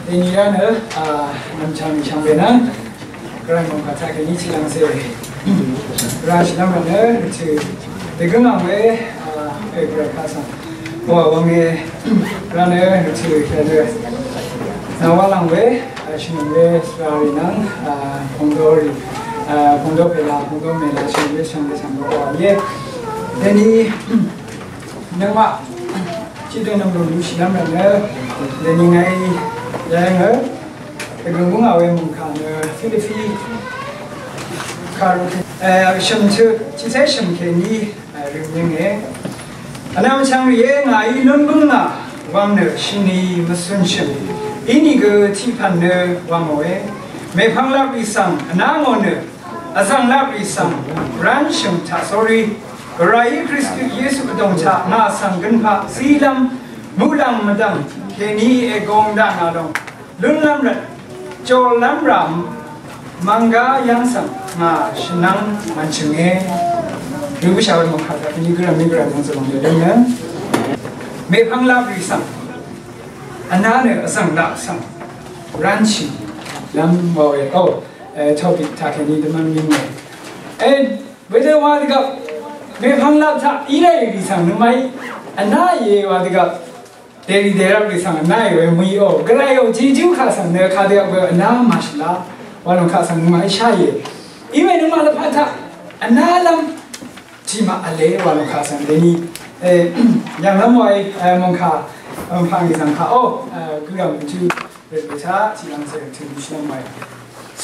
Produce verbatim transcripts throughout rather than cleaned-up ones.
Dèní rá nø, a, nvmchvng shvngbe nvng Gvray mòngkà taq kèní chilvngse rá shìlv́m rvt nø rvtø̀ dègǿ ngà we, a, Gvray kaq svng wa wvnge rá nø rvtø̀ rvtø̀ nà wá lv̀ng we, a, shvnøng we svra rì nvng, a, pungdo rì, a, pungdo pèlà, pungdo mèlà shvnøng we shvngbe svng wa íe. Dèní nøngmaq tiqdø nvng lùlù shìlv́m rvt nø dèní ngàí yv́ng ø Dvgø̀ng bǿngà we mòngkà nø Filipi kàrú, e, shø̀m tø, tiqcé shø̀m kèní, e, rø̀m yv́nge. Vnvm chvng rìé ngàí lún bǿngà wvng nø shvni mvcunshø̀m. Inìgø tiqpv̀n nø wvngòe. Mèpvng lap rì svng vná ngò nø vzv̀ng lap rì svng ránshø̀m taq sórí. Gvrayí Kristu Yesu vdòng taq ngà svng gønpaq zílv́m muqlàng mvdv̀ng kèní ègong daq ngà lòng. Lúnlv́m rvt, jòlv́m rà mvnggá yv́ng svng ngà shvnvng mv̀nchø̀nge. Rø bǿshà we mòngkà taq kèní gǿrv̀m mí gvrv̀m yv́ng zø̀lòng dø døngnø. Mèpvng lap rì svng, vná nø vzv̀ng lap svng ránshì lv́m wa we. O, e, topic taq kèní dvmv́n mí ngò. E, wedø wa dvgvp, mèpvng lap taq í ràì rì svng nøngmaqí vná íe wa dvgvp. Dèrì dèrvp rì svng vná íe we mø̀í o. Gvrayò Jejú kaq svng nø kadø vpgø vná màshvla wa lòng kaq svng nøngmaq í sháìe. Iwe nøngmaq lvpat taq vnálv́m tiqmaq vle wa lòng kaq svng dèní, e, yv̀nglv́m waí, e, mòngkà, e, pv̀ng rì svng kaq o, e, gø yv̀ng Jejú rvt taq tiqlv́m zè tø̄ bishvlv́m waí.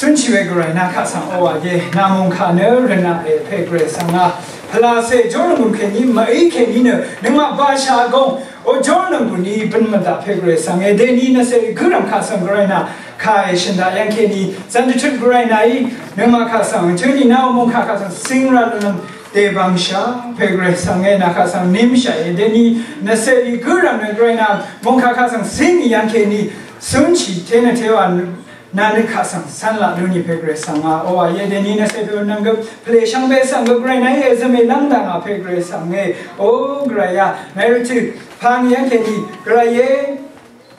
Cúnshì we Gvray nà kaq svng owà ye, nà mòngkà nø rvnaq e pè Gvray svng a. Pvlacè jórnònggùn kèní, màí kèní nø, nøngmaq bashà gong, o jórnònggùn ní bøn mvdaq pè Gvray svng e, dèní nvcè gǿrv̀m kaq svng Gvray nà, kàì shø̀n daq yv́ng kèní, zv̀n dvtut Gvray nàí, nøngmaq kaq svng, tø̄nì nà o mòngkà kaq svng, sing rvlvm, dèbàngshà, pè Gvray svng e, nà kaq svng, nímshà e, dèní, nvcè gǿrv̀m nø Gvray nà, mòngkà kaq svng, sing yv́ng kèní, cúnshì, té nø té wà, Nà nø kaq svng cv́n laq lú nì pè Gvray svng a, o a ye dèní nvcè pè nvng gø, pvlè shvngbe svng gø Gvray nà ye zømè lv́ng dv̀ng a pè Gvray svng e, o Gvray a, mèrí tø, pà nì yv́ng kèní, Gvray ye,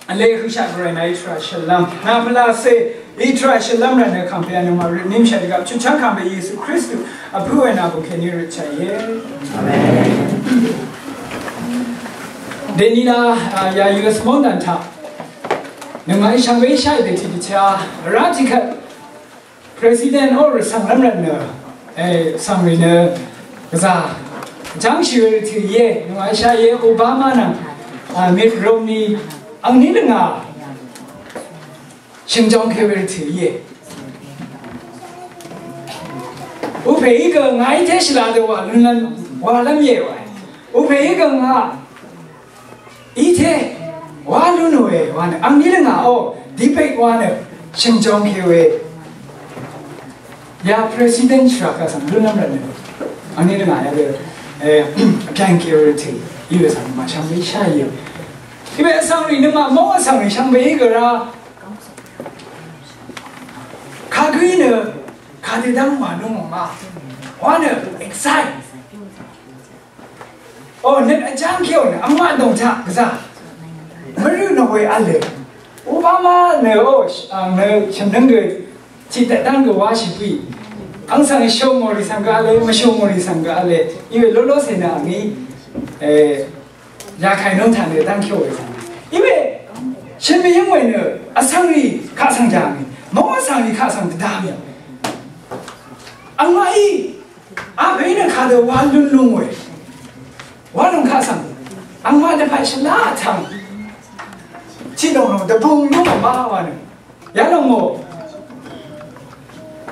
vlē høqshaq Gvray nà í tvrà shvlv́m, nà pvlacè, í tvrà shvlv́m rvt nø kàngpè a nøngmaq røt nímshaq dvgvp, chutchv́ng kàngpè Yesu Kristu, vpø̄ we nà bø̀n kèní røt chàìe. Amen. Dèní nà, a, ya U S mòngdàn taq, Nøngmaqí shvngbe shá dø tiq dvchá vrá tiqkvt President ó rvsvng lv́m rvt nø, e, svng rì nø gvzà jv́ngshì we rvtø̀ íe, nøngmaqí shá íe, Obama nvng, a, Mitt Romney angní lvngà shø̀ngjòng kè we rvtø̀ íe. Upè í gø ngàí té shvla dø wà lún lv́m, wà lv́m íe wà. Upè í gø ngà Íté wa lún we wa nø angní lvngà ó debate wa nø shø̀ngjòng kè we ya president shvra kaq svng lún lv́m rvt nø angní lvngà ya we, e, vpyàng kè we rvtø̀ í we svng màshvngbe shá íe. Í we vsvng rì nøngmaq móng vsvng rì shvngbe í gø rá kagǿí nø kadø dv́ng wà lúng ò ma wa nø excite Ò, nøt vjáng kèò nø, angmaq dòng taq gvzà. Mvrø nò we v̄le. Obama nø, ò, sh-, ang nø, shv̀mnǿng gø, tiqdvt dv́ng gø wáshì bǿì. Ang svng shòngò rì svng gø v̄le, mvshòngò rì svng gø v̄le. Iwe lólócè nø angí, e, yakàì nung taq nø dv́ng kèò we svng. Iwe, shø̀n mvyǿng we nø, vsvng rì kaq svng jà mì. Móng vsvng rì kaq svng dvda mì. Angmaqí, Apè í nø kadø wa lún lúng we. Wa lúng kaq svng. Angmaq dvpvt shvlá vtvng. Tiq lòng lòng dvbung lúng ma wa nø. Ya lòng mò.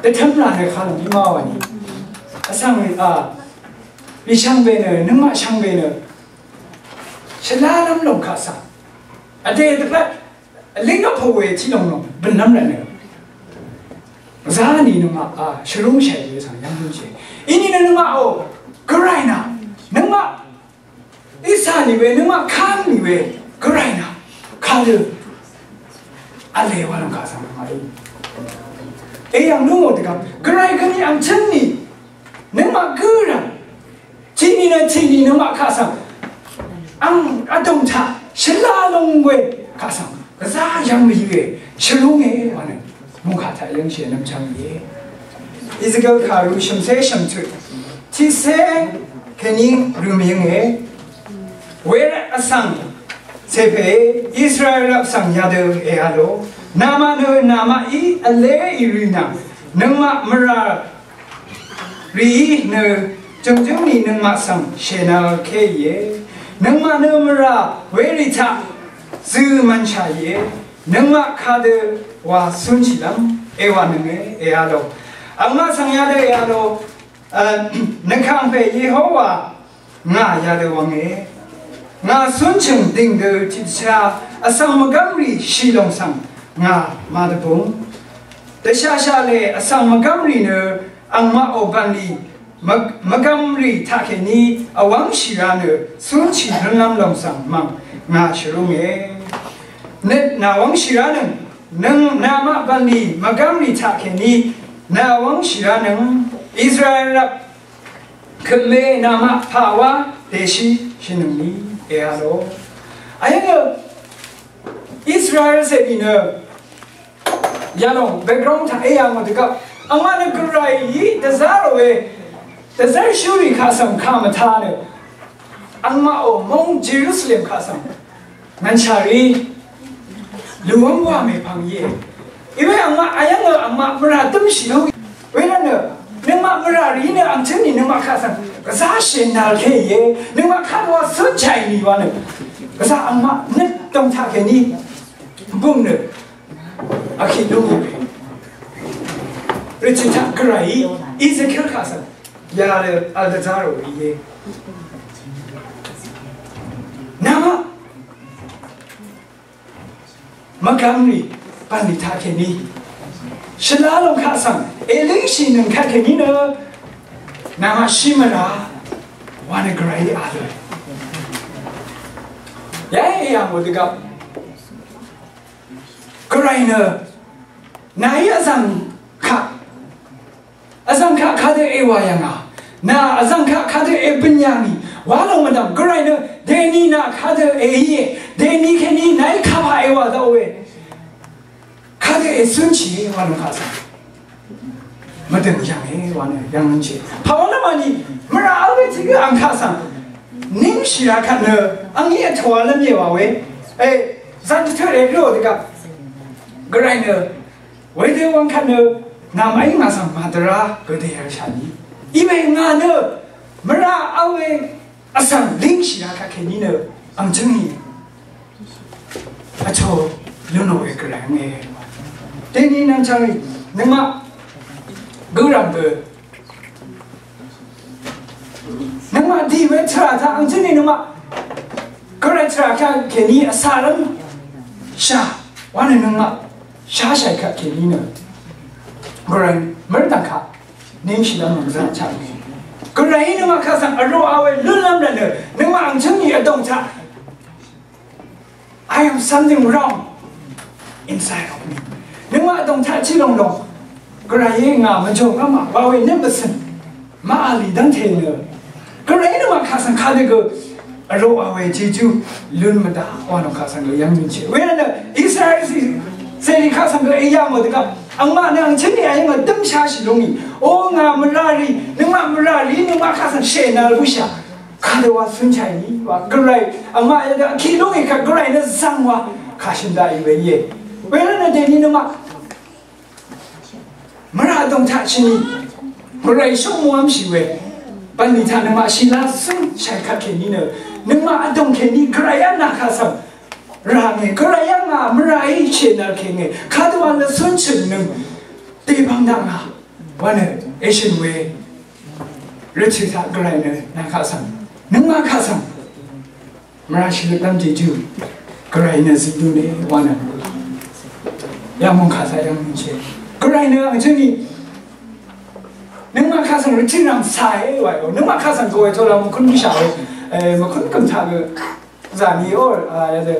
Dvtøm la nø ka lòng í ma wa nø. Vsvng, a, bishvngbe nø, nøngmaq shvngbe nø. Shvlá lv́m lòng kaq svng. Vdè dvpvt Vlíng vpò we tiq lòng lòng bø̀n lv́m rvt nø. Zá nìnø maq, a, shvrúngshàì we svng yv́ng lúnshì. Inìnø nøngmaq ò, gvray nà, nøngmaq, ísà nì we, nøngmaq káng nì we, gvray nà, kadø, v̄le wa lòng kaq svng nøngmaq í. Eyv̀ng lú ngò dvgvp, gvray gø nì ang chǿn nì, nøngmaq gǿ rv̀ng, Tiqni nø tiqni nø maq kaq svng. Ang vdòng taq shvla long we kaq svng. Gvzá yv́ng mvyǿe, shvlúnge wa nø mungkà taq yv́ngshì nvmchvng íe. Ezekiel kàru shv̀mcé shv̀mtut tiqcé kèní rø̀m yv́nge. Wervt vsvng cèpè Israel vsvng yadø èá lo. Namaq nø namaqí vlé í rì nvng nøngmaq mvrà rìí nø jø̀ngjǿng ni nøngmaq svng shènvlké íe. Nøngmaq nø mvrà werì taq zø mvnshà íe. Nøngmaq kadø wa cúnshìlv́m èwà nønge èá lo. Angmaq svng yadø èá lo. Nøngkàngpè Yehowa ngà yadø wvnge. Ngà cúnshø̀ng dìng dø tiqdvchá vsvng mvgv́mrì shì lòng svng ngà màdvbung. Dvshaqshaq lè vsvng mvgv́mrì nø angmaq ò bv̀nlì mvg-, mvgv́mrì taqkèní vwv́ngshì ra nø cúnshì rønlv́m lòng svng mv̀ng ngà shvrúnge. Nøt nà wv́ngshì ránøng, nøng namaq bv̀nlì mvgv́mrì taqkèní nà wv́ngshì ránøng, Israel rvp kø̀mé namaq pà wá dèshí shìnøngní èá lo. Ayv́ngø Israel cèbì nø yalòng background taq éyà ngò dvgvp angmaq nø gvray í dvzá ròe dvzv́rshúrì kaq svng kà mvtá nø angmaq ò móng Jerusalem kaq svng ngv̀nshàrí lùwv́ng wà mèpvng íe. Iwe angmaq ayv́ngø angmaq mvrà dǿmshì lú. Wervtnø nøngmaq mvrà rìí nø angcǿngni nøngmaq kaq svng gvzá shènvlké íe. Nøngmaq kadø wa cúnshàì nì wa nø gvzá angmaq nøt dòng taqkèní bung nø vkì lú. Rvtø̀ taq gvrayí Ezekiel kaq svng yadø vl dvzá rò íe. Namaq mvgvmrì bv̀nlì taqkèní shvlá lòng kaq svng èlíngshì nøng kvtkèní nø namaq shí mvrà wa nø gvray a lø. Yà èyà mò dvgvp gvray nø nàí vzv̀ng kaq vzv̀ng kaq kadø èwà yv̀ngà. Nà vzv̀ng kaq kadø èbø̀n yà ngì. Wa lòng mvdv̀m gvray nø dèni nà kadø èíe. Dèni kèní nàí kapà èwà daqòe. Kadø ècúnshìe wa lòng kaq svng mvdø̀ng yv̀nge wa nø yv̀ngønshìe. Pàwà nvmà nì mvrà vl we tiq gø ang kaq svng níngshì rà kvt nø angí vtòwa lv́m íe wa we. E, zan dvtøt èrǿò dvgvp gvray nø wedø wvng kvt nø namaqí ngà svng màdvrá gø dèyv̀ngshà ni. Iwe ngà nø mvrà vl we vsvng língshì rà kvtkèní nø ang jǿngì vtō lúnò we gvray vnge. Dèni nvng chvngrì nøngmaq gø rv̀m gø nøngmaq dì we tvrà taq ang jǿngì nøngmaq gvray tvrà kvtkèní vsvng rv́m shà wa nø nøngmaq shashàì kvtkèní nø gvray mv́rdv̀ng kaq níngshìlv́m mvzv́ng chaq. Gvrayí nøngmaq kaq svng vrū a we lúnlv́m rvt nø nøngmaq ang jǿngì vdòng chaq. I have something wrong inside of me. Nøngmaq vdòng chaq chí lòng lòng gvrayí ngà mvjò ngv́mà wa we nøt mvcø̀n. Maqà lì dv́ngte nø gvray nøngmaq kaq svng kadø gø vrū a we jejú lún mvdaq wa lòng kaq svng gø yv́ng mìnshì. Wervt nø Israel zì zèrì kaq svng gø èyà mò dvgvp angmaq nø ang chǿn nì a yv́ng gø dǿmshashì lúngì. O ngà mvrà rì, nøngmaq mvrà rì nøngmaq kaq svng shènvl bǿshà. Kadø wa cúnshàì nì wa gvray angmaq yadø vkì lúngì kaq gvray nø zvng wa kà shø̀n daqì we íe. Wervt nø dèni nøngmaq mvrà vdòng taq shvni gvray shóngmúv́mshì we bv̀nlì taq nøngmaq shìlá zǿng shàì kvtkèní nø nøngmaq vdòng kèní gvray á nà kaq svng rà ngè gvray á ngà mvràí shènvl kèngè kadø wa nø cúnshø̀n nøng dèbvng daq ngà wa nø èshø̀n we rvtø̀ taq gvray nø nà kaq svng nøngmaq kaq svng mvrà shvløt dv́m jejú gvray nø zø̀dú ne wa nø yamung kaq sa yamung che gvray nø ang jǿngì nøngmaq kaq svng rvtø̀ nvng sa e wa yo nøngmaq kaq svng gø we tola mvkún bǿshà we mvkún gø̀m taq gø zà ni or a ya de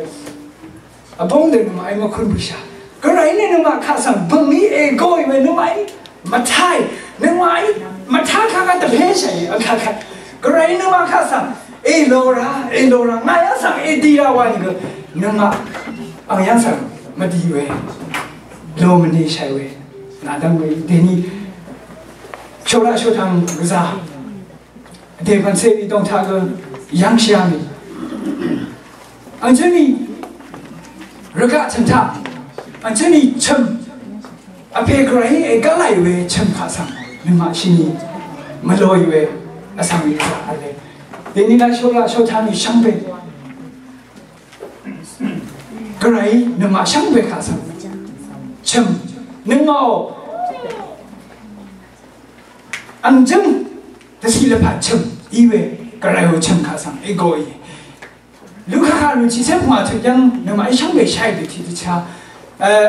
Vbóng dø nøngmaqí mvkún bø̀shà. Gvray nø nøngmaq kaq svng bø̀ngí ègóì we nøngmaqí mvtáì. Nøngmaqí mvtá kaq dvpéshàì vkvt kvt. Gvray nøngmaq kaq svng èlora, èlora. Ngàí vsvng èdira wa nìgø nøngmaq Ang yv́ng svng mvdi we, lo mvni shai we, nadv́ng we, deni, shola shotang gvza, de pvnse i dongta gø, yv́ng shia mi. Ang jeni, rvgaq tønta, ang jeni chøm, ape gvray e galai we chøm kasang, nima shini, mvloi we, asang we gvza ale. Deni la shola shotang i shangbe. Gvray nøngmaq shvngbe kaq svng chø̀m nøngmaqò vngjǿng dvcì lvpat chø̀m í we gvrayò chø̀m kaq svng ègòì. Lukaq kaq lùciq cé pungwà tøt yv́ng nøngmaqí shvngbe shàì dø tiqdvchá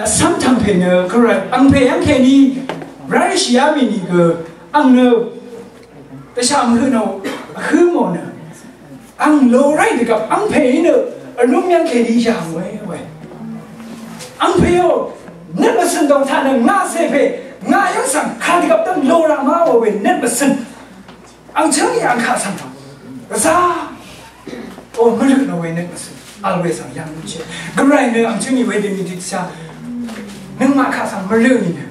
vsv́m tv̀ngpè nø gvray angpè yv́ng kèní ráshì yá mì nìgø ang nø dvshà mvhø nò vhǿ mò nø ang lo ráì dvgvp angpè í nø vlúm yv́ng kèní yà ngòe we. Angpè ò nøt mvsø̀n dòng taq nø ngà cè pè ngà yv́ng svng kà dvgvp dv́ng lo rà má wò we nøt mvsø̀n. Ang chø̀ng í ang kaq svng za ò mvrø nò we nøt mvsø̀n. Al we svng yv́ng mvchì. Gvray nø ang chø̀ng í we dø nì dvchá nøngmaq kaq svng mvrø nì nø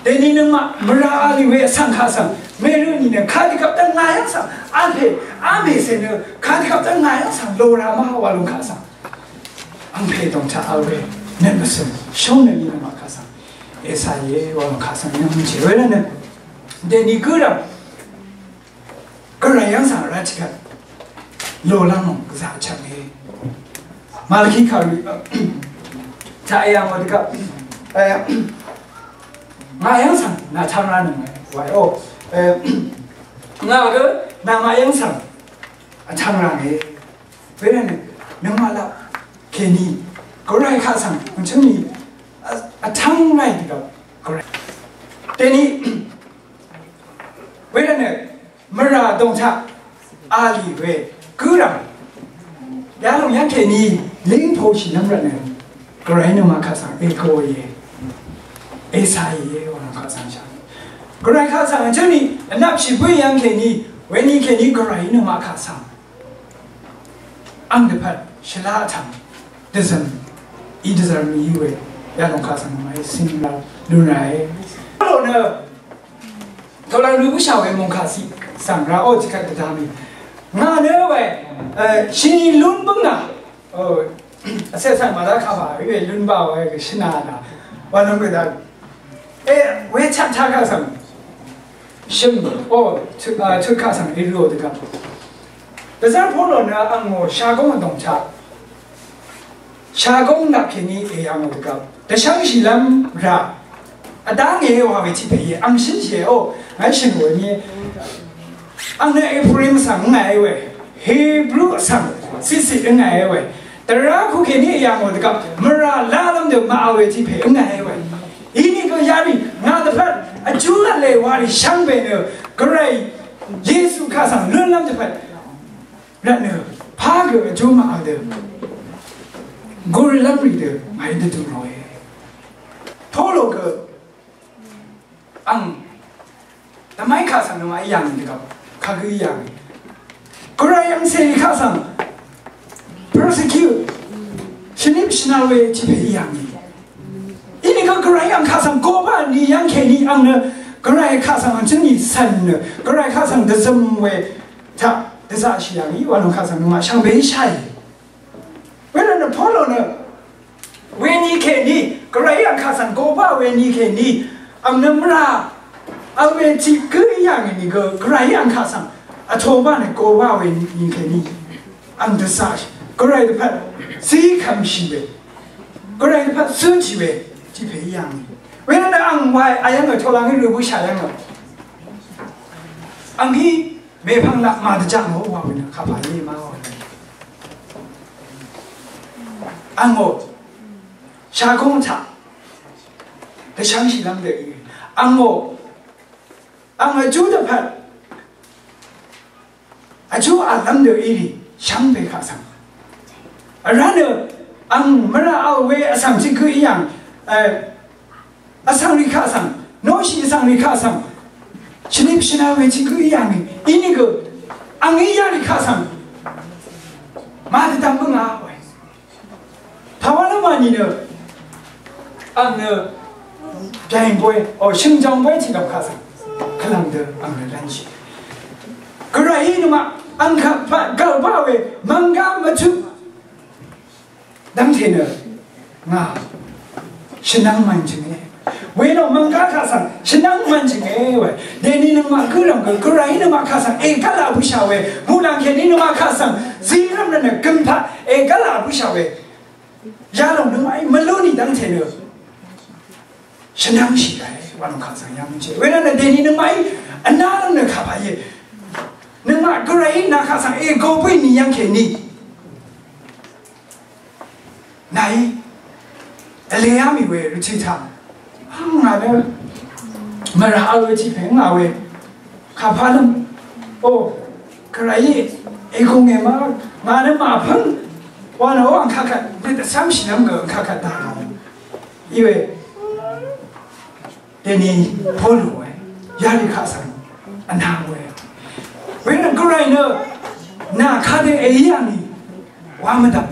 dèní nøngmaq mvrà vl ì we vsvng kaq svng mèrø nìnø kadvgvp dv́ng ngà yv́ng svng vpè vmè cè nø kadvgvp dv́ng ngà yv́ng svng lora má wa lung kaq svng angpè dòng taq vl we nøt mvsø̀n shóngnøt nì nøngmaq kaq svng èsàìe wa lung kaq svng yv́ng mvchè we nø dèní gǿrv̀m Gvray yv́ng svng vrá tiqkvt lolv́m mòng gvzà chv̀nge. Malaki kàrì taq èyv̀ngò dvgvp ngà yv́ng svng nà tvng rá nønge wayo. Ngà gø nà ngà yv́ng svng vtvng rànge. Wervtnø nøngmaq laq kèní Gvray kaq svng vchøngni vtvng ràì dvgvp Gvray dèní Wervtnø mvrà dòng taq a lì we gǿrv̀m yalòng yv́ng kèní língposhì nv́m rvtnø Gvray nøngmaq kaq svng èkoìe èsàìe wa nvng kaq svng shà Gvray kaq svng vchøngni vnvpshì bǿì yv́ng kèní weni kèní Gvray nøngmaq kaq svng ang dvpvt shvlá vtvng dvzøm í dvzvm í we yalòng kaq svng màí sing ra lún rae. Lò nø Tolvng rø bǿshà we mòngkà ciq svng raqò tiqkvt dvdvmì. Ngà nø we shini lún bǿngà. Vsvt svng màdá kà bà we lún bà we gø shvnà nà. Wa nvng gø dvng. E we chapter kaq svng shø̀m o tut kaq svng èrø̄ò dvgvp. Dvzv́r Polo nø angò shagóng vdòng taq shagóng nvp kèní èyv̀ngò dvgvp dvshv́ngshìlv́m rà vdá ngèé wa we tiq pè íe ang shǿnshìe o ngàí shø̀n wò nìe. Ang nø Ephraim svng ngàí we Hebru svng cìcì ngàí we dvrá ku kèní èyv̀ngò dvgvp mvrà lálv́m dø màvl we tiq pè ngàí we. Inìgø yarì ngà dvpvt vjú vle warì shvngbe nø Gvray Yesu kaq svng lúnlv́m dvpvt Rvtnø pà gø vjú màvl dø gurlv́m rì dø ngàí dvdø ròe. Polo gø ang dvmai kaq svng nøngmaqí yà ngì dvgvp kagǿ í yà ngì. Gvray angcèrì kaq svng persecute shvnip shvnal we tiq pè í yà ngì. Inìgø Gvray ang kaq svng goba ni yv́ng kèní ang nø Gvray kaq svng ang chønni cv̀n nø Gvray kaq svng dvzøm we taq dvzaqshì yà ngì wa lòng kaq svng nøngmaq shvngbe í shaì. Wervtnø Polo nø weni kèní Gvray ang kaq svng goba weni kèní ang nø mvrà ang we tiq gǿ í yà ngì nìgø Gvray ang kaq svng vtoba nø goba weni kèní ang dvzaqshì Gvray dvpvt zí kv̀mshì we Gvray dvpvt zǿnshì we tiq pè í yà ngì. Wervtnø ang wa ayv́ng vtola ngí rø bǿshà yv́ng angí mèpvng laq màdvjaq ngò wa we nø kapà yé má wa we. Angò shagóng taq dvshv́ngshìlv́m dø í angò ang vjú dvpvt vjú v̀llv́m dø írì shvngbe kaq svng vrá nø ang mvrà vl we vsvng tiq gǿ í yà ngì. Vsvng rì kaq svng noshì vsvng rì kaq svng shvnip shvna we tiq gǿ í yà ngì. Inìgø ang í yarì kaq svng màdvdvm bǿngà we. Pàwá lv́m Nìnø ang nø byaìng bóy, o, shø̀ngjv̀ng bóy tìlv̀m kaq svng kvlv̀ng dø ang nø lv́nshì. Gvrayí nøngmaq ang kaq gv̀l bá we mv̀nggá mvtut dv́ngte nø ngà shvnvng mv̀n jø̀nge. Welòng mv̀nggá kaq svng shvnvng mv̀n jø̀nge we. Dèní nøngmaq gǿrv̀m gø gvrayí nøngmaq kaq svng ègv́là bǿshà we. Muqlàng kèní nøngmaq kaq svng zírv́m rvt nø gø̀mpaq ègv́là bǿshà we. Yalòng nøngmaqí mvlú nì dv́ngte nø shvnvngshì ràe wa nò kaq svng yv́ng mv́nshì. Wenvt nø dèní nøngmaqí vná lv́ng nø kaq pà íe. Nøngmaq gvrayí nà kaq svng ègo bǿì nì yv́ng kèní nàí vleyá mì we rvtø̀ taq ngà nø mvrà vl we tiq pè ngà we kàpalv́m. O, gvrayí ègùngè ma ngà nø màpǿng wa nø o ang kaq kvt nø dvcv́mshì nv́m gø ang kaq kvt dà lòng. Iwe dèní Polo we yarì kaq svng vnang we. Wenø gvray nø nà kadø èí yà nì wa mvdv̀m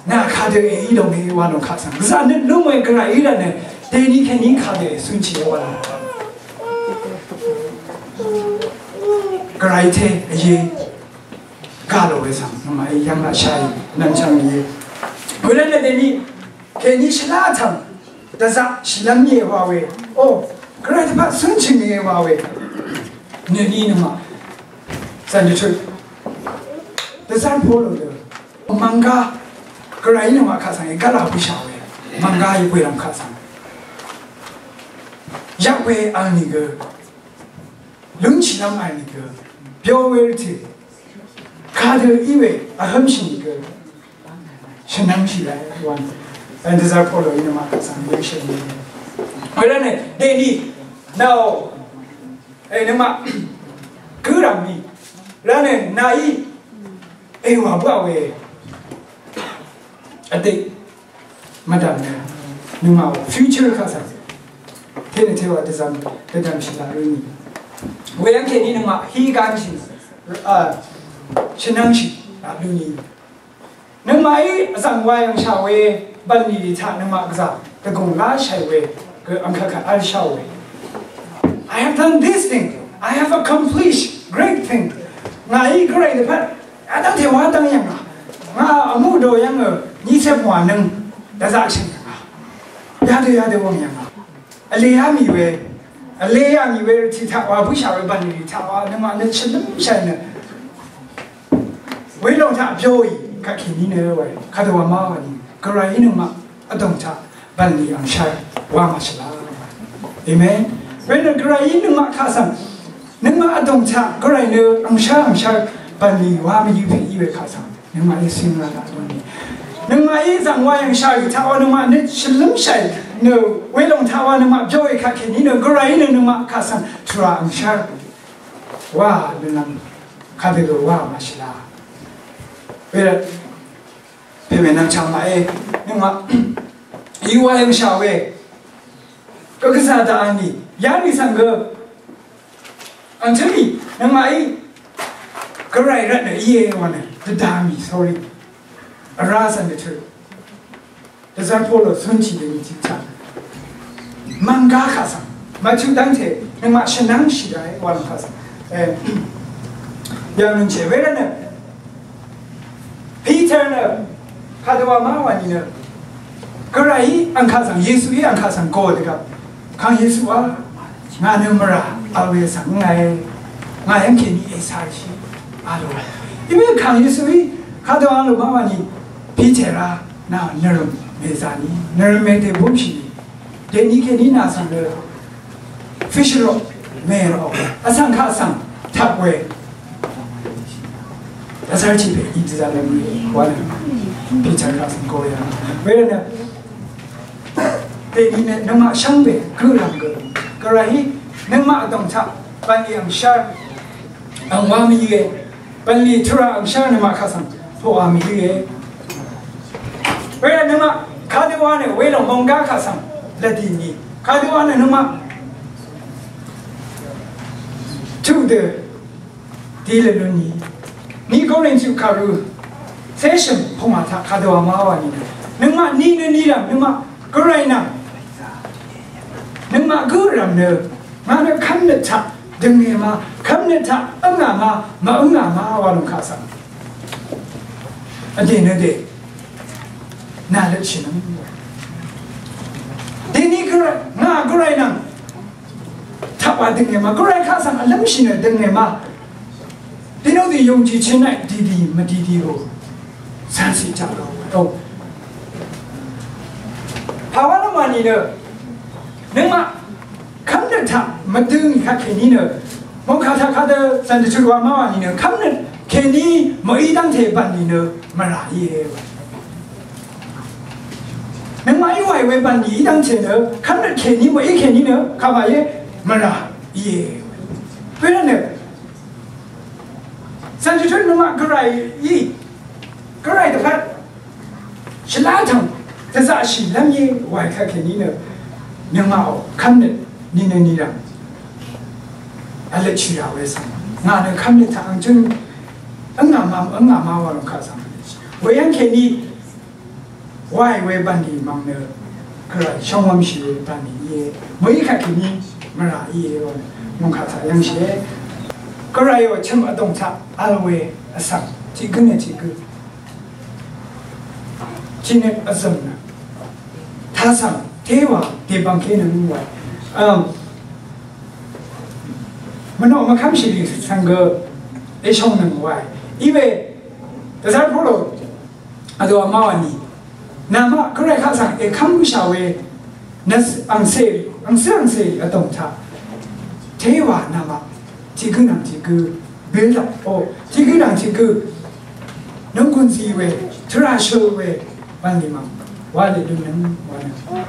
nà kadø èí lòng e wa lòng kaq svng gvzà nø lúng we gvray í rvt nø dèní kèní kadø ècúnshì e wa lòng. Gvray te èí gà lò we svng nøngmaqí yv́ng laqshaì nv̀nchv̀ng íe. Wervt nø dèní kèní shvlá tv̀ng dvzaq shìlv́m íe wa we. O, gvray dvpvt cúnshì íe wa we. Nø ní nøngmaq zànjø tut dvzv́r Polo dø mv̀nggá gvrayí nøngmaq kaq svng ègv́là bǿshà we. Mv̀nggá ègwelv̀m kaq svng yaq we vl nìgø lúnshìlv́m vl nìgø byo we rvtø̀ kadø í we vhǿmshì nìgø shvnvngshì ràe wa nì. Dvzv́r Polo í nøngmaq kaq svng bǿshì nìgø. Wervt nø dèní nà o, e, nøngmaq gǿrv̀m mì rvt nø nàí èwà bǿà we vdè mvdv̀m nø nøngmaqò future kaq svng tenø tewa dvzv̀m dvdv̀mshì laq rø̄ nì. Weyv́ng kèní nøngmaq hí gánshì, a, shvnvngshì laq rø̄ nì. Nøngmaqí vzv̀ng wa yv̀ngshà we bv̀nlì rì taq nøngmaq gvzà dvgùng láshàì we gø ang kvt kvt v́lsháò we. I have done this thing. I have accomplished great thing. Ngàí gvray dvpvt vdv́ngte wa dv́ng yv̀ngà. Ngà vmú do yv́ngø nyiqcep wà nøng dvzaqshø̀ng yv̀ngà. Yadø yadø wv̀ng yv̀ngà. Vleyá mì we, vleyá mì we rvtø̀ taq wa bǿshà we bv̀nlì rì taq wa nøngmaq nø shvlǿmshàì nø welòng taq byoì kaq kèní nø we kadø wa má wa nì gvrayí nøngmaq vdòng taq bv̀nlì angshar wa màshvla. Amen. Wenø gvrayí nøngmaq kaq svng nøngmaq vdòng taq gvray nø angshar angshar bv̀nlì wa mvyø̄ pè í we kaq svng nøngmaqí cìng rvt laq lúnì. Nøngmaqí zv̀ng wa yv̀ngshà rì taq wa nøngmaq nø shvlǿmshàì nø welòng taq wa nøngmaq byoì kaq kèní nø gvrayí nø nøngmaq kaq svng tvrà angshar wa lúnlv́m kadø gø wa màshvla. Wervt pèmè nvng chv̀ng màe nøngmaq í wa yv̀ngshà we gø gvzà daq vní yarì svng gø Angtø̀mì nøngmaqí gvray rvtnø íe wa nø dvdvmì, sorry. Vrá svng dvtø̀ dvzv́r Polo cúnshì dø nì tiqchá mv̀nggá kaq svng mvtut dv́ngte nøngmaq shvnv́ngshì daqe wa nø kaq svng, e, yv̀ng nøngshì we rvtnø Peter nø kadø wa má wa nìnø gvrayí angkaq svng, Yesuí angkaq svng go dvgvp Kàng Yesuá ngà nø mvrà vl we svng ngàe, ngà yv́ng kèní èsharshì vl we. Iwe Kàng Yesuí kadø vl we má wa nì Peterá nà nvrø̀m mèzà nì, nvrø̀m mèdè búmshì nì. Dèní kèní nà svng nø fishroq mèrò vsvng kaq svng tvp we. Vsvng chipè í dvzvlv́m we wa nø Peter kaq svng go ya. Wervtnø dèní nø nøngmaq shvngbe gø rvng gø gvrayí nøngmaq vdòng taq bv̀nlì angshar ang wa mvyø̄e. Bv̀nlì tvrà angshar nøngmaq kaq svng poqà mvyø̄e. Wervt nøngmaq kadø wa nø welòng mònggá kaq svng lvdì nì kadø wa nø nøngmaq tuq dø dí lvlún nì. Ni Korintu kàru seshø̀m pungwà taq kadø wa má wa nì nø Nøngmaq ni nø ni rv̀m, nøngmaq gvray nv̀m. Nøngmaq gø rv̀m nø, ngà nø kv́mnøt taq dønge ma, kv́mnøt taq øngà ma, mv-øngà ma wa lòng kaq svng. Vdè nø dè. Nà løtshì nøng. Dèní gvray, ngà gvray nv̀m. Taq wa dønge ma, gvray kaq svng vlv́mshì nø dønge ma. Dènò dì yòngjì chønnaì dìdì mvdìdì rò. Sànsì taq rò. Ò. Pàwá lv́m wa nìnø. Nøngmaq kv́mnøt taq mvdøng kaq kèní nø. Mòngkà taq kadø zàndø tø wa má wa nìnø. Kv́mnøt kèní mø̀í dv́ngte bv̀n nìnø. Mvrà íe. Nøngmaq í wàì we bv̀n nì í dv́ngte nø. Kv́mnøt kèní mø̀í kèní nø. Kàbà íe. Mvrà íe. Wervtnø. Zànjø tø nøngmaq gvray í, gvray dvpvt shvlá tv̀ng dvzaqshì lv́m íe wàì kvt kèní nø nøngmaqò kv́mnøt nìnø nìrv̀m vløtshì rà we svng ngà nø kv́mnøt taq angchøng vngà ma, vngà ma wa lòng kaq svng weyv́ng kèní Wàì we bv̀nlì mv̀ng nø Gvray shvngwv̄mshì we bv̀nlì íe. Mø̀í kvtkèní mvrà íe wa nø mòngkà taq yv́ngshìe. Gvrayò chø̀m vdòng taq vl we vsvng tiq gǿ nø tiq gǿ. Tiq nø vzø̀m nø tasv̀ng téwà dèbv̀ngké nø mvwàì. Vm, mvnoq mvkv́mshì rì svng gø èshòng nøng wàì. Iwe dvzv́r Polo Vdò vmá wà nì. Namaq Gvray kaq svng èkv́m bǿshà we. Nvs angcè, angcè angcè vdòng taq. Téwà namaq. Tiq gǿ nvng tiq gǿ. Build up. O. Tiq gǿ nvng tiq gǿ. Nvng gùn zì we. Tvrà shøl we. Wv̀n lì mv̀ng. Wà lè dø nvng wà nvng.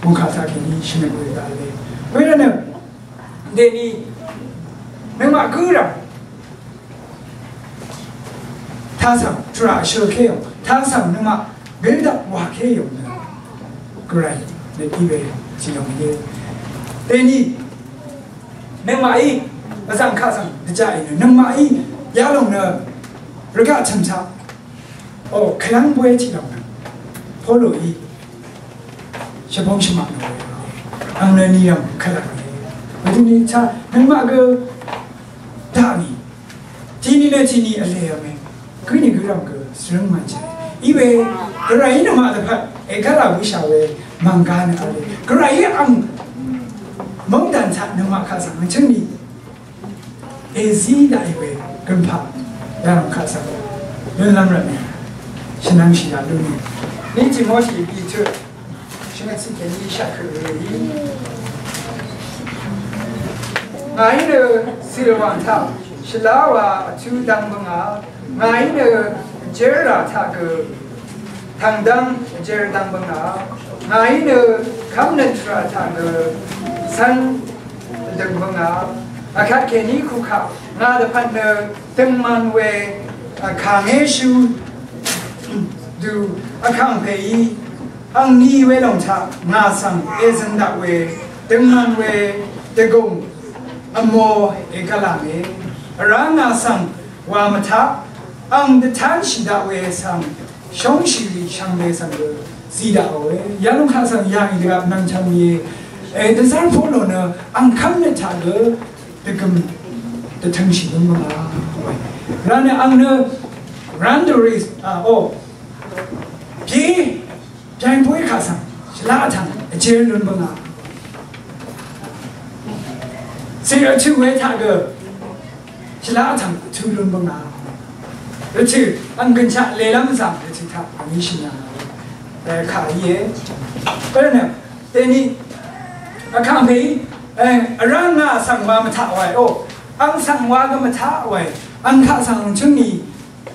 Mòngkà taq kèní shvnøng we daq le. Wervtnø. Dèní. Nøngmaq gǿ rv̀m. Tasv̀ng tvrà shø̀lkéò, tasv̀ng nøngmaq build up wàkéò nø Gvray nø tiqwe tìlòng íe. Dèní nøngmaqí vzv̀ng kaq svng dvjaqì nø nøngmaqí yalòng nø rvgaq chø̀m taq o kvlv́ng bwe tìlòng nø Poloí shvbóng shvmaq nò we ang nø nìyv̀ng kvlv́ng íe. Wedøní taq nøngmaq gø daqni Tiqni nø tiqni vlè v̄me. Gǿni gǿrv̀m gø svrøng mv̀nshà. Iwe Gvrayí nøngmaq dvpvt ègv́là bǿshà we mv̀nggá nø v̄le. Gvrayí ang mv́ngdàn taq nøngmaq kaq svng vchøngni èzí daqì we gønpaq yalòng kaq svng lúnlv́m rvtni shvnvngshì daq lúni. Ní Timoti bì tø Shvngøt cìkèní shvkø rì. Ngàí nø silvàng taq shvlá wa vtú dv́ng bǿngà. Ngàí nø vjérrà taq gø tv̀ngdv́ng vjér dv́ng bǿngà. Ngàí nø kv́mnøt tvrà taq gø cv́n døng bǿngà. Vkvt kèní kukaq ngà dvpvt nø døngman we vkàngé shú dù vkàngpèí Angní welòng taq ngà svng èzø̀n daq we, døngman we, dvgùng, vmò ègvlà mè. Vrá ngà svng wà mvtaq, ang dvtánshì daq we svng, shóngshì rì shvngbe svng gø, zí daqò we. Yalòng kaq svng yàngì dvgvp nvng chvng ye. E, dvzv́r Polo nø, ang kv́mnøt taq gø, dvgø̀m, dvtøngshì gø mvngà we. Vrá nø ang nø, randori, a, o, Pí, Byv̀ng bóy kaq svng shvlaq vtv̀ng vjér lún bǿngà. Cè vtø̀ we taq gø shvlaq vtv̀ng vtø̀ lún bǿngà. Vtø̀ ang gønshaq lelv́m zvng vtø̀ taq vní shø̀n yà. Kà íe. Bǿnø dèní vkàngpè í vrá ngà svng wa mvtaq wae. O, ang svng wa gø mvtaq wae. Ang kaq svng chøngni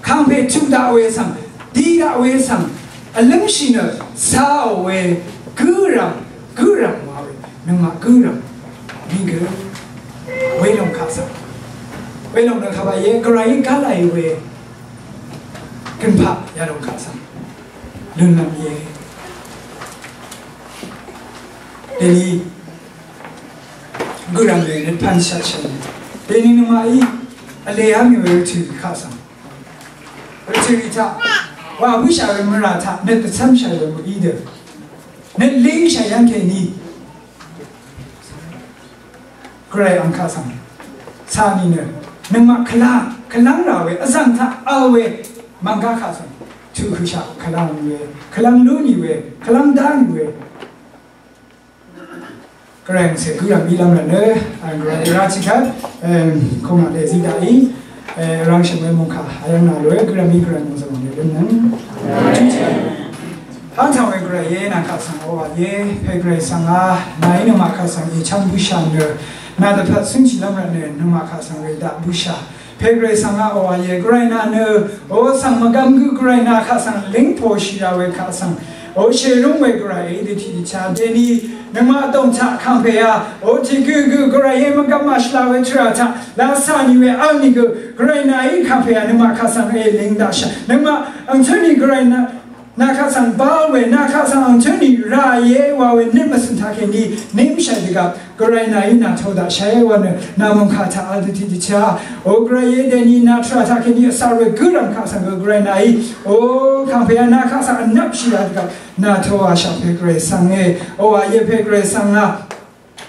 Kàngpè tuq daq we svng, di daq we svng, vlǿmshì nø, cāò we, gǿrv̀m, gǿrv̀m wa we, nøngmaq gǿrv̀m, mìgø, welòng kaq svng. Welòng nø kaq baqye, gvray gálàì we, gønpaq yalòng kaq svng, lúnlv́m ye. Dèní, gǿrv̀m we nø pv̀n shvtshv̀n. Dèní nøngmaqí, vlē á mì we rvtø̀ kaq svng. Rvtø̀ rì taq Wa bǿshà we mvrà taq nøt dvcv́mshà we mø̀í dø nøt língshà yv́ng kèní Gvray ang kaq svng cà nìnø nøngmaq kvlá, kvlv́ng rà we vzv̀ng taq vl we mv̀nggá kaq svng tuq høshaq kvlv́ng we, kvlv́ng lú nì we, kvlv́ng dá nì we. Gvray angcè gǿrv̀m í lv́m rvtnø, ang Gvray rá tiqkvt, kongaq lè zí daqí, rvngshø̀m we mòngkà ayv́ng nà lòe gǿrv̀m í Gvray mòngzø̀m ang lè lǿmnøng. Hangtang we Gvray íe, nà kaq svng oqà íe, pè Gvray svng a, nàí nøngmaq kaq svng èchv́ng bǿshà nø, nà dvpvt cúnshì lv́m rvtnø, nøngmaq kaq svng rèdaq bǿshà. Pè Gvray svng a oqà íe, Gvray nà nø, o svng mvgvm gø Gvray nà kaq svng língpòshì rà we kaq svng. O shèrúng we Gvray í dø tiqdvchá deni, nøngmaq dòng taq kàngpè a, o tiq gø gø Gvray í mvgvm màshvla we tvrà taq, la cà nì we ang nìgø, Gvray nàí kàngpè a, nøngmaq kaq svng èlíng daqshà, nøngmaq angtø̄ nì Gvray nà, nà kaq svng bal we, nà kaq svng angtø̄ nì rà íe wa we, nøt mvsø̀n taq kèní, nímshà dvgvp, Gvray nàí nà tō daqshàe wa nø, nà mòngkà taq vl dø tiqdvchá, o Gvray íe deni nà tvrà taq kèní vsvr we gǿrv̀m kaq svng gø Gvray nàí, o kàngpè a nà kaq svng vnvpshì a dvgvp, nà tō ashaq pè Gvray svng e, o a íe pè Gvray svng a.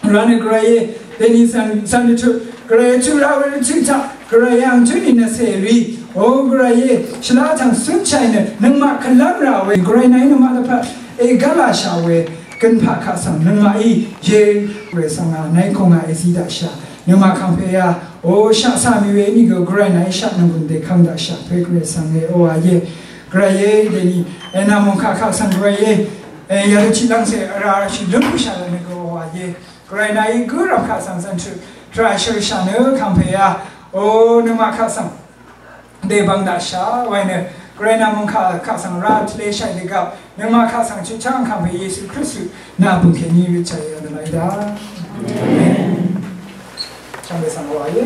Rvtnø Gvray íe, deni svng, svng dvtut, Gvray tuq ra we rvtut taq, Gvray angtø̄ nì nvcè rì, o Gvray íe, shvlá tvng cúnshàì nø, nøngmaq kvlv́m rà we, Gvray nàí nøngmaq dvpvt, ègv́l ashaq we, gønpaq kaq svng, nøngmaqí, íe, Gvray svng a, nàí kongaq èzí daqshà, nøngmaq kàngpè a, o shaq cà mì we nìgø, Gvray nàí shaq nvnggùn dèkvng daqshà, pè Gvray svng e, o a íe, Gvray íe, deni, e nà mòngkà kaq svng Gvray íe, e yadø tiqlv́ngcè, vrá shì lúnshà lvtnø gø, o a íe, Gvray nàí gǿrv̀m kaq svng zv̀ntrø, tvrà shø̀rshà nø kàngpè a, o nøngmaq kaq svng. Dèbvng daqshà, waì nø, Gvray nà mòngkà kaq svng rá tvleshàì dvgvp, nøngmaq kaq svng chutcháng kàngpè Yesu Kristu, nà bø̀ng kèní røtshàì yadø laq í daq. Amen. Chàngbe svng wa íe.